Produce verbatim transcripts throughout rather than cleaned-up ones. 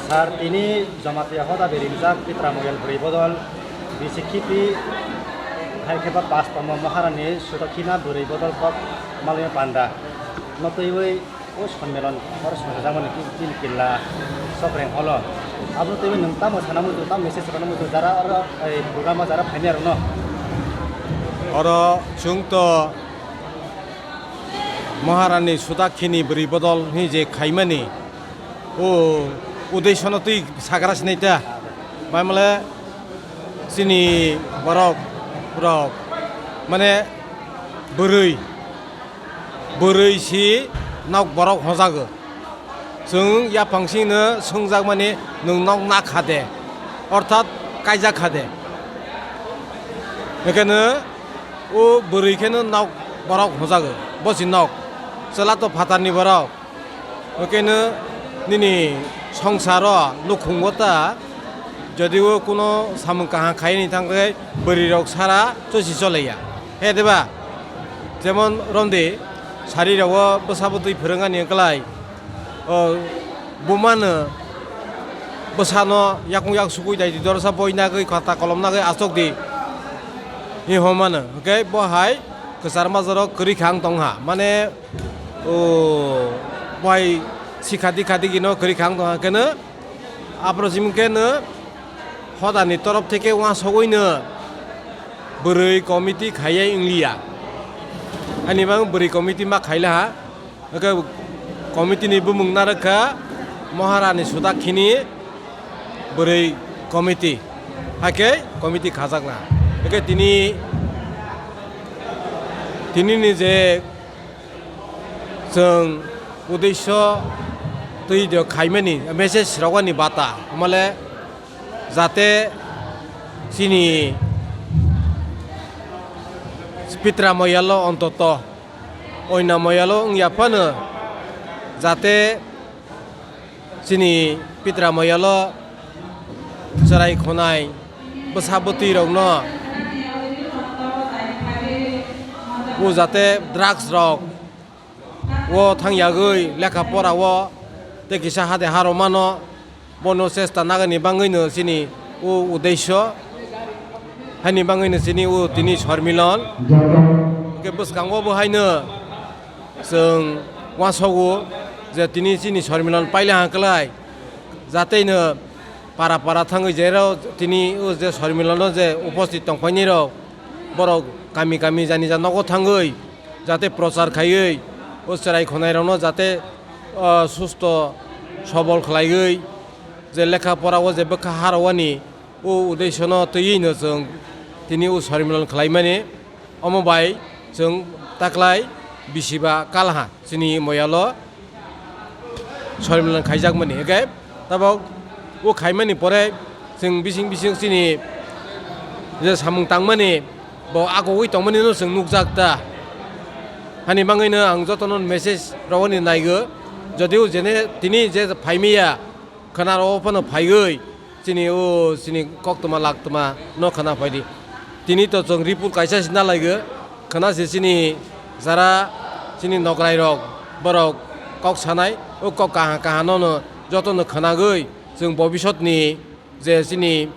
Ar tini Jamatia hoda berijak Pitra Moyal bwrwi bodol bisi khipi hai khe ba pas tongma Maharani Sudakhina bwrwi bodol kok Malwima Panda no twiwi o sonmelan hor songjajakmani tini killa Sokreng holo. Abo twiwi nwng tamo sana muchung, tamo message sana muchung jara oro program o jara phainai rokno? Oro chwng to Maharani Sudakhini bwrwi bodol hwnwi je khaimani, o uddeshono twi sagra sinai ta. Bai male chini borok rok mane bwrwi, bwrwi si nok borok hojago. Chwng yaphang singno swngjak mani, "Nwng nok na kha de?" Orthat kaijak kha de? Hwnkhe no o bwrwi khe no nok borok hojago, bo si nok. Chwla to phatarni borok. Hwnkhe no nini songsaro nukhungo ta, jodi o kuno samung kaham khaini thangkhe bwrwi rok sara chosi cholaiya. He de ba? Jemon romdi, sari rogo bwsa bwtwi phwrwngani wngklai. O bumano bwsano yakung yak sukui dai di, dorsa boi nagwi, khata kolom nagwi aswk di. Hi hwn mano, hwnkhe bo hai kwchar majaro kwrwi kha wng tong ha. Mane, o, bo hai si khadi khadi gino kwrwi kha wng tong ha. Hwnkhe no aphuru simi khe no hodani torof theke uansugui no bwrwi committee khaiya wng liya. Ani bang bwrwi committee ma khaila ha. Hwnkhe committee ni bumung narwkha Maharani Sudakhini bwrwi committee. Hakhe committee khajakna. Hwnkhe tini, tini ni je chwng uddesho twi de khaimani, message rogani bata, male jate chini Pitra Moyalo ontoto Oina moyalo wngya phano, jate chini Pitra moyalo chwrai khonai bwsa bwtwi rokno o jate drugs rok o thangyagwi lekha pora o tei kisa hade harw mano. Bono chesta nagani bangwino chini o uddesho, haini bangwino chini o tini sormilon. Hwnkhe bwskango bo haino chwng uansukgo je tini chini sormilon paila hwnklai, jateino para para thangwi jerok tini o je sormilono je uposthit tongphainirok, borok kami kami jani ja nogo thangwi jate prochar khaiwi o chwrai khonairokno jate, o, susto sobol khlaiwi je lekha pora o je bwkha harwani o uddeshono twiwi no chwng tini o sormilon khlaimani. Omo bai chwng taklai bisiba kalha chini moyalo sormilon khaijakmani. Hwnkhe tabok o khaimani pore chwng bising bising chini je samung tangmani bo agogwi tongmani no chwng nukjak ta. Hani bangwino ang jotono message rogoni naigo, jodi o jene tini je phaimiya khwnaro phano phaiwi chini o chini koktwma laktwma no khwna phaidi. Tini to chwng report kaisa sina laigo, khwna se chini jara chini nokrai rok borok kok sanai o kok kaha kaha no no joto no khwnagwi chwng bobisot ni je chini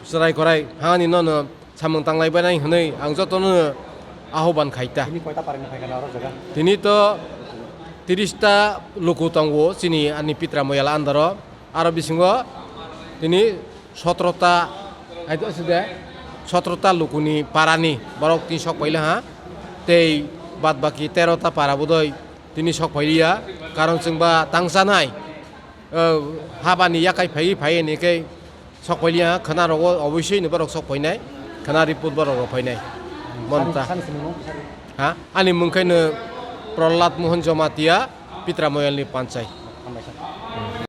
chwrai korai hani no no samung tanglai bainai hwnwi ang jotono ahoban khai ta. Tini koita parani phaikha na oro jaga? Tini to tiris ta luku tongo chini ani Pitra moyal andaro. Aro bisingo tini sotro ta, hai to se de, sotro ta lukuni parani borok tini sok paila ha. Tei bad baki tero ta para bodoi tini sok pailiya. Karon chwng ba tangsanai. O, habani yakai phaiwi phaiwi ni khe sok pailiya, khwna rogo oboisoi ni borok sok painai, khwna report borok rok phainai. Monta. Sani, sani sini mo, sani. Ha? Ani mung khe no Prahlad Mohan Jamatia, Pitra Moyal ni panchai. Hambai sa.